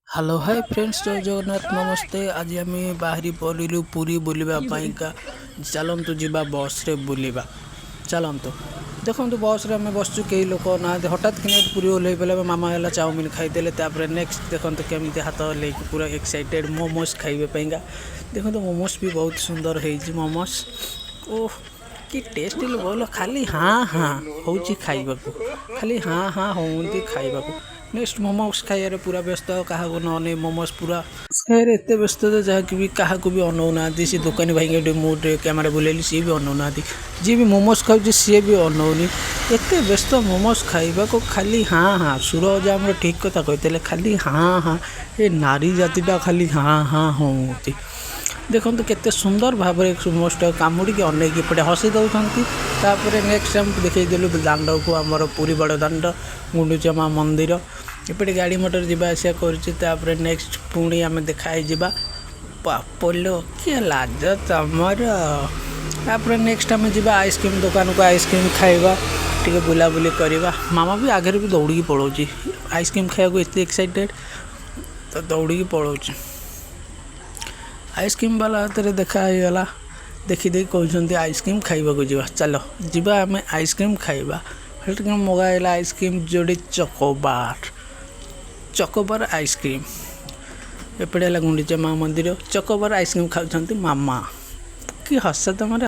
Hello, high friends, ଜୟ ଜଗନ୍ନାଥ, ନମସ୍ତେ। ଆଜି ଆମେ ବାହାରି ପଡ଼ିଲୁ ପୁରୀ ବୁଲିବା ପାଇଁକା। ଚାଲନ୍ତୁ ଯିବା, ବସ୍ରେ ବୁଲିବା ଚାଲନ୍ତୁ। ଦେଖନ୍ତୁ, ବସ୍ରେ ଆମେ ବସିଛୁ, କେହି ଲୋକ ନାହାନ୍ତି। ହଠାତ୍ କିନା ପୁରୀ ଓହ୍ଲେଇ ପଡ଼ିଲା। ମାମା ହେଲା ଚାଉମିନ ଖାଇଦେଲେ। ତାପରେ ନେକ୍ସଟ ଦେଖନ୍ତୁ, କେମିତି ହାତ ହଲେଇକି ପୁରା ଏକ୍ସାଇଟେଡ଼ ମୋମୋସ୍ ଖାଇବା ପାଇଁକା। ଦେଖନ୍ତୁ, ମୋମୋସ୍ ବି ବହୁତ ସୁନ୍ଦର ହେଇଛି। ମୋମୋସ୍, ଓଃ କି ଟେଷ୍ଟ ବୋଲ! ଖାଲି ହାଁ ହାଁ ହେଉଛି ଖାଇବାକୁ, ଖାଲି ହାଁ ହାଁ ହୁଅନ୍ତି ଖାଇବାକୁ। ନେକ୍ସଟ ମୋମୋସ୍ ଖାଇବାରେ ପୁରା ବ୍ୟସ୍ତ, କାହାକୁ ନ ନେଇ। ମୋମୋସ୍ ପୁରା ଖାଇବାରେ ଏତେ ବ୍ୟସ୍ତ ଯେ ଯାହାକି ବି କାହାକୁ ବି ଅନଉନାହାନ୍ତି। ସେ ଦୋକାନୀ ଭାଇଙ୍କ ଏଠି ମୁଁ ଟିକେ କ୍ୟାମେରା ବୁଲେଇଲି, ସିଏ ବି ଅନଉନାହାନ୍ତି। ଯିଏ ବି ମୋମୋସ୍ ଖାଉଛି, ସିଏ ବି ଅନଉନି। ଏତେ ବ୍ୟସ୍ତ ମୋମୋସ୍ ଖାଇବାକୁ, ଖାଲି ହାଁ ହାଁ। ସୁର ଅଜା ଆମର ଠିକ୍ କଥା କହିଥିଲେ, ଖାଲି ହାଁ ହାଁ, ଏ ନାରୀ ଜାତିଟା ଖାଲି ହାଁ ହାଁ ହୁଅନ୍ତି। ଦେଖନ୍ତୁ, କେତେ ସୁନ୍ଦର ଭାବରେ ମୋମୋସଟାକୁ କାମୁଡ଼ିକି ଅନେଇକି ଏପଟେ ହସି ଦେଉଛନ୍ତି। ତାପରେ ନେକ୍ସଟ ଆମେ ଦେଖେଇଦେଲୁ ଦାଣ୍ଡକୁ, ଆମର ପୁରୀ ବଡ଼ ଦାଣ୍ଡ, ଗୁଣ୍ଡିଚା ମା ମନ୍ଦିର। ଏପଟେ ଗାଡ଼ି ମଟର ଯିବା ଆସିବା କରୁଛି। ତାପରେ ନେକ୍ସଟ ପୁଣି ଆମେ ଦେଖା ହେଇଯିବା। ପାପଲୋ, କିଏ ଲାଜ ତମର! ତାପରେ ନେକ୍ସଟ ଆମେ ଯିବା ଆଇସ୍କ୍ରିମ୍ ଦୋକାନକୁ, ଆଇସ୍କ୍ରିମ୍ ଖାଇବା, ଟିକେ ବୁଲାବୁଲି କରିବା। ମାମା ବି ଆଗରେ ବି ଦୌଡ଼ିକି ପଳାଉଛି ଆଇସ୍କ୍ରିମ୍ ଖାଇବାକୁ। ଏତେ ଏକ୍ସାଇଟେଡ଼ ତ ଦୌଡ଼ିକି ପଳାଉଛି। ଆଇସ୍କ୍ରିମ୍ ବାଲା ହାତରେ ଦେଖା ହେଇଗଲା। ଦେଖିଦେଇ କହୁଛନ୍ତି, ଆଇସ୍କ୍ରିମ୍ ଖାଇବାକୁ ଯିବା, ଚାଲ ଯିବା ଆମେ ଆଇସ୍କ୍ରିମ୍ ଖାଇବା। ସେଠି ମଗା ହେଇଲା ଆଇସ୍କ୍ରିମ୍, ଯୋଡ଼ି ଚକୋବାର, ଚକୋବାର ଆଇସ୍କ୍ରିମ୍। ଏପଟେ ହେଲା ଗୁଣ୍ଡିଚା ମା ମନ୍ଦିର। ଚକୋବାର ଆଇସ୍କ୍ରିମ୍ ଖାଉଛନ୍ତି ମାମା। କି ହସ ତମର!